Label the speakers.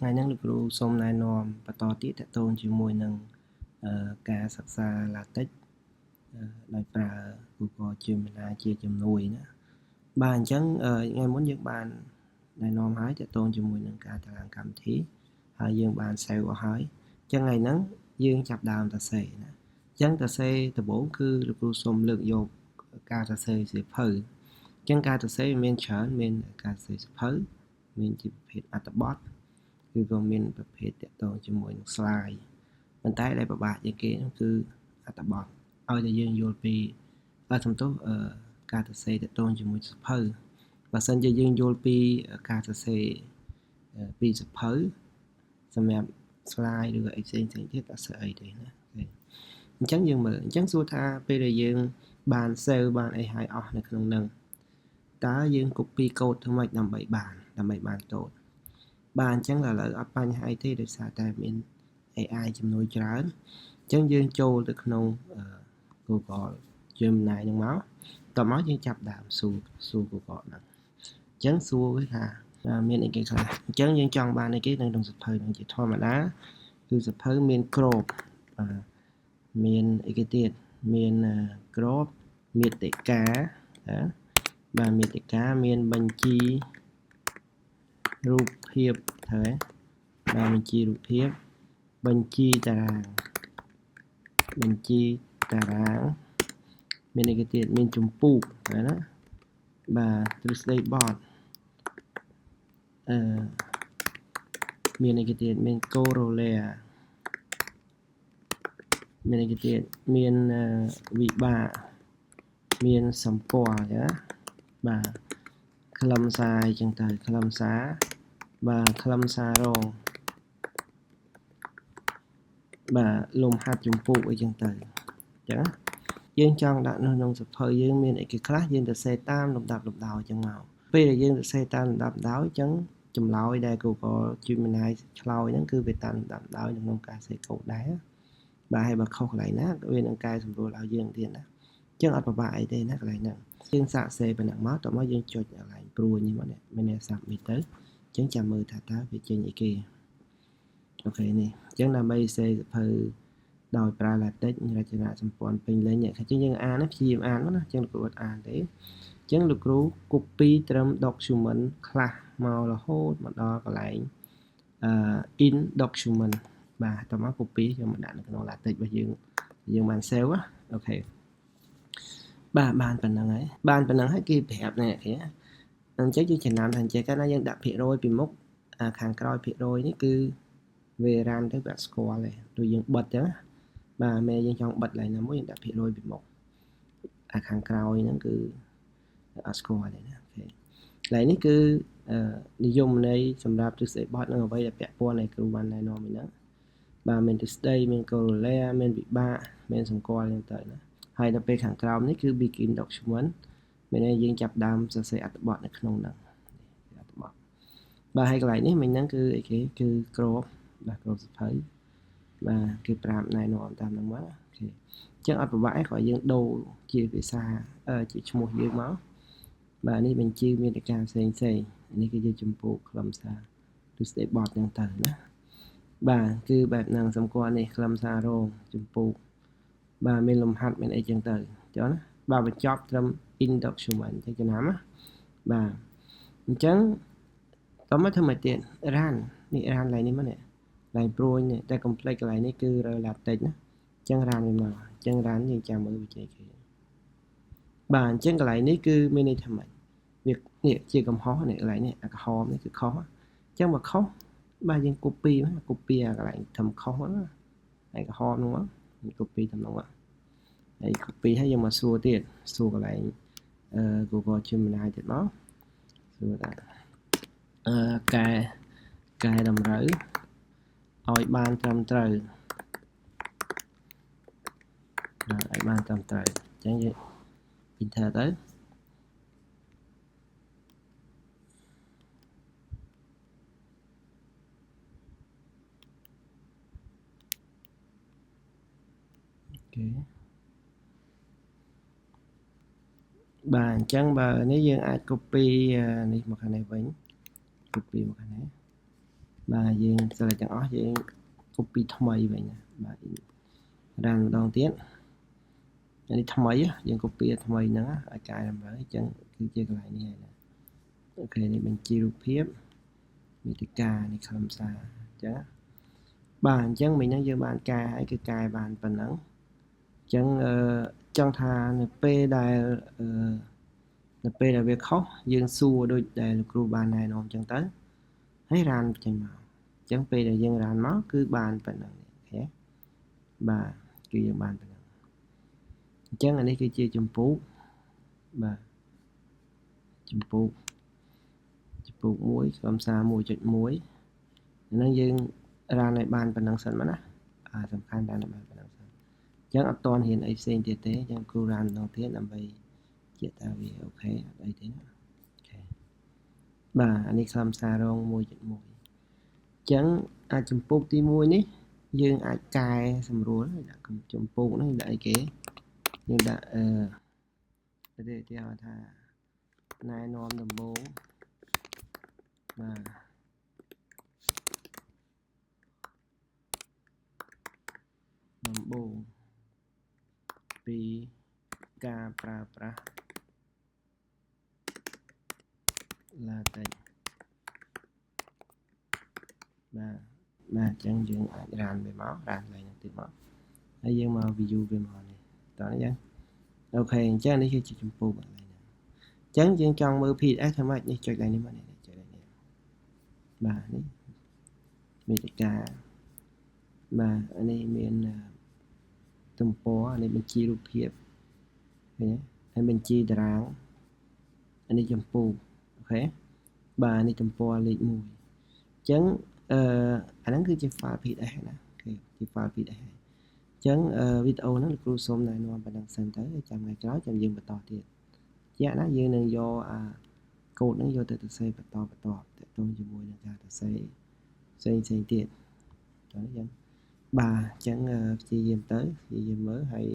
Speaker 1: ថ្ងៃនេះលោកគ្រូសូមណែនាំបន្តទៀតតទៅជាមួយនឹងការសិក្សា LaTeX ដោយប្រើ Google Gemini ជាជំនួយណាបាទអញ្ចឹងថ្ងៃមុនយើងបានណែនាំហើយតទៅជាមួយនឹងការតម្លើងកម្មវិធីហើយយើងបាន save អស់ហើយអញ្ចឹងថ្ងៃហ្នឹងយើងចាប់ដើមសរសេរណាអញ្ចឹងសរសេរដំបូងគឺលោកគ្រូសូមលើកយកការសរសេរសៀវភៅអញ្ចឹងការសរសេរមានច្រើនមានការសរសេរសៀវភៅមានជាប្រភេទអត្ថបទឬក៏មានប្រភេទតាក់ទងជាមួយនឹង slide ប៉ុន្តែដែលពិបាកជាងគេនោះគឺអត្ថបទឲ្យតែយើងយល់ពីបាទសំទោសការសរសេរតាក់ទងជាមួយសៀវភៅបើសិនជាយើងយល់ពីការសរសេរពីសៀវភៅសម្រាប់ slide ឬក៏អីផ្សេងៗទៀតអត់ស្អីទេណាអញ្ចឹងយើងមើលអញ្ចឹងសួរថាពេលដែលយើងបាន save បានអីហើយអស់នៅក្នុងនឹងតើយើង copy code ធ្វើម៉េចដើម្បីបានកូដបាទអញ្ចឹងឥឡូវអត់បញ្ហាអីទេដោយសារតែមាន AI ជំនួយច្រើនអញ្ចឹងយើងចូលទៅក្នុង Google Gemini ហ្នឹងមកតមកយើងចាប់ដើមសួរ Google ហ្នឹងអញ្ចឹងសួរវាថាមានអីគេខ្លះអញ្ចឹងយើងចង់បានអីគេនៅក្នុងសៀវភៅហ្នឹងជាធម្មតាគឺសៀវភៅមានក្របបាទមានអីគេទៀតមានក្របមាតិកាបាទមាតិកាមានបញ្ជីរូបភាពត្រូវបាទបញ្ជីរូបភាពបញ្ជីតារាងបញ្ជីតារាងមានអីគេទៀតមានចម្ពោះណាបាទទ្រឹស្ដីបទមានអីគេទៀតមាន corollary មានអីគេទៀតមានវិបាកមានសម្ព័ន្ធណាបាទខ្លឹមសារអញ្ចឹងទៅខ្លឹមសារបាទខ្លឹមសាររងបាទលំហាត់ចម្ពោះអីចឹងទៅអញ្ចឹងយើងចង់ដាក់នៅក្នុងសៀវភៅយើងមានអីគេខ្លះយើងទៅសេតាមលំដាប់លំដោយអញ្ចឹងមកពេលដែលយើងទៅសេតាមលំដាប់លំដោយអញ្ចឹងចម្លើយដែល Google Gemini ឆ្លើយហ្នឹងគឺវាតាមលំដាប់លំដោយក្នុងការសេកូដដែរបាទហើយបើខុសកន្លែងណាវានឹងកែសម្រួលឲ្យយើងទៀតណាអញ្ចឹងអត់ពិបាកអីទេណាកន្លែងហ្នឹងយើងសាកសេប៉ុណ្ណឹងមកតោះមកយើងចុចកន្លែងព្រួញនេះមកនេះមានអ្នក submit ទៅអញ្ចឹងចាំមើលថាតើវាចេញអីគេអូខេនេះអញ្ចឹងដើម្បីសេសៀវភៅដោយប្រើ LaTeX រចនាសម្ព័ន្ធពេញលេញអញ្ចឹងយើងអានណាព្យាយាមអានមកណាអញ្ចឹងលោកគ្រូអត់អានទេអញ្ចឹងលោកគ្រូ copy ត្រឹម document ខ្លះមករហូតមកដល់កន្លែងin document បាទតោះមក copy យកមកដាក់នៅក្នុង LaTeX របស់យើងយើងបាន save ណាអូខេបាទបានប៉ុណ្ណឹងហើយបានប៉ុណ្ណឹងហើយគេប្រាប់នេះគេអញ្ចឹងយើងចំណាំថាអញ្ចឹងកាលណាយើងដាក់ភាគរយពីមុខអាខាងក្រោយភាគរយនេះគឺវារ៉ានទៅវាអត់ស្គាល់ទេដូចយើងបិទអញ្ចឹងបាទមែនយើងចង់បិទឡើងណាមួយយើងដាក់ភាគរយពីមុខអាខាងក្រោយហ្នឹងគឺអត់ស្គាល់ទេណាអូខេកន្លែងនេះគឺនិយមន័យសម្រាប់ទ្រឹស្ដីបទនិងអ្វីដែលពាក់ព័ន្ធឲ្យគ្រូបានណែនាំហ្នឹងបាទមានទ្រឹស្ដីមាន corollary មានវិបាកមានសម្គាល់អញ្ចឹងទៅណាហើយដល់ពេលខាងក្រោមនេះគឺ begin document មានន័យយើងចាប់ដើមសរសេរអត្ថបទនៅក្នុងហ្នឹងអត្ថបទបាទហើយកន្លែងនេះមិញហ្នឹងគឺអីគេគឺក្របបាទក្របសៀវភៅបាទគេប្រាប់ណែនាំតាមហ្នឹងមកអូខេអញ្ចឹងអត់ពិបាកទេគ្រាន់យើងដូរជាភាសាជាឈ្មោះយើងមកបាទនេះបញ្ជីមាតិកាផ្សេងផ្សេងនេះគឺជាចម្ពោះខ្លឹមសារទ្រឹស្ដីបទហ្នឹងទៅណាបាទគឺបែបហ្នឹងសម្គាល់នេះខ្លឹមសាររងចម្ពោះបាទមានលំហាត់មានអីចឹងទៅចុះណាបាទបញ្ចប់ត្រឹម in document ចឹងចំណាំណាបាទអញ្ចឹងតមកធ្វើមកទៀត run នេះ run កន្លែងនេះមកនេះកន្លែងព្រួញនេះតែ complex កន្លែងនេះគឺរើ LaTeX ណាអញ្ចឹង run វាមកអញ្ចឹង run យើងចាំមើលវាចេញគេបាទអញ្ចឹងកន្លែងនេះគឺមានន័យថាម៉េចវានេះជាកំហុសនេះកន្លែងនេះអាក្រហមនេះគឺខុសអញ្ចឹងបើខុសបាទយើង copy មក copy អាកន្លែងធ្វើខុសហ្នឹងហើយក្រហមហ្នឹងមក copy តំណងហើយ copy ហើយយើងមកសួរទៀតសួរកន្លែង Google Gemini ទៀតមកសួរថាកែតម្រូវឲ្យបានត្រឹមត្រូវឲ្យបានត្រឹមត្រូវអញ្ចឹងយើង enter ទៅអូខេបាទអញ្ចឹងបើនេះយើងអាច copy នេះមកខាងនេះវិញ copy មកខាងនេះ បាទយើង select ទាំងអស់យើង copy ថ្មីវិញបាទ run ម្ដងទៀតនេះថ្មីយើង copy ថ្មីហ្នឹងឲ្យកែតម្រូវអញ្ចឹងគឺជាកន្លែងនេះហើយណា OK នេះបញ្ជីរូបភាពមេតិកានេះខ្លឹមសារអញ្ចឹងបាទអញ្ចឹងមិញហ្នឹងយើងបានកែហើយគឺកែបានប៉ុណ្ណឹងអញ្ចឹងអឺចង់ថានៅពេលដែលអឺនៅពេលដែលវាខុសយើងសួរដូចដែលលោកគ្រូបានណែនាំអញ្ចឹងទៅហើយ run ចេញមកអញ្ចឹងពេលដែលយើង run មកគឺបានប៉ុណ្ណឹង OK បាទគឺយើងបានប៉ុណ្ណឹងអញ្ចឹងអានេះគឺជាចម្ពោះបាទចម្ពោះចម្ពោះ1ខ្លឹមសារ1.1ហ្នឹងយើង run ឲ្យបានប៉ុណ្ណឹងសិនមកណាអាសំខាន់ run ឲ្យបានប៉ុណ្ណឹងសិនអញ្ចឹងអត់តន់រៀនអីផ្សេងទៀតទេអញ្ចឹងគ្រូ run ម្ដងទៀតដើម្បីជាថាវា OK អត់អីទេណា OK បាទអានេះខ្លឹមសាររង1.1អញ្ចឹងអាចចម្ពោះទី1នេះយើងអាចកែសម្រួលដាក់ចម្ពោះហ្នឹងដាក់អីគេយើងដាក់អឺឧទាហរណ៍ថាណែនាំដំបូងបាទដំបូងពីការប្រើប្រាស់ LaTeX បាទបាទអញ្ចឹងយើងអាច run វាមក run ឡើងនឹងទៀតមកហើយយើងមក view វាមកនេះតោះនេះចឹង OK អញ្ចឹងនេះគឺជាចម្ពោះកន្លែងហ្នឹងអញ្ចឹងយើងចង់មើល PDF ធ្វើម៉េចនេះចុចឡើងនេះមកនេះចុចឡើងនេះបាទនេះមេតិកាបាទនេះមានទំព័រនេះបញ្ជីរូបភាពឃើញទេហើយបញ្ជីតារាងអានេះចម្ពោះ OK បាទនេះទំព័រលេខ1អញ្ចឹងអឺអាហ្នឹងគឺជា file PDF ណា OK ជា file PDF អញ្ចឹងវីដេអូហ្នឹងលោកគ្រូសូមណែនាំប៉ុណ្ណឹងសិនទៅចាំថ្ងៃក្រោយចាំយើងបន្តទៀតជាក់ណាយើងនឹងយកអាកូដហ្នឹងយកទៅសរសេរបន្តបន្តទាក់ទងជាមួយនឹងការសរសេរផ្សេងផ្សេងទៀតតោះនេះចឹងបាទអញ្ចឹងព្យាយាមទៅព្យាយាមមើលហើយ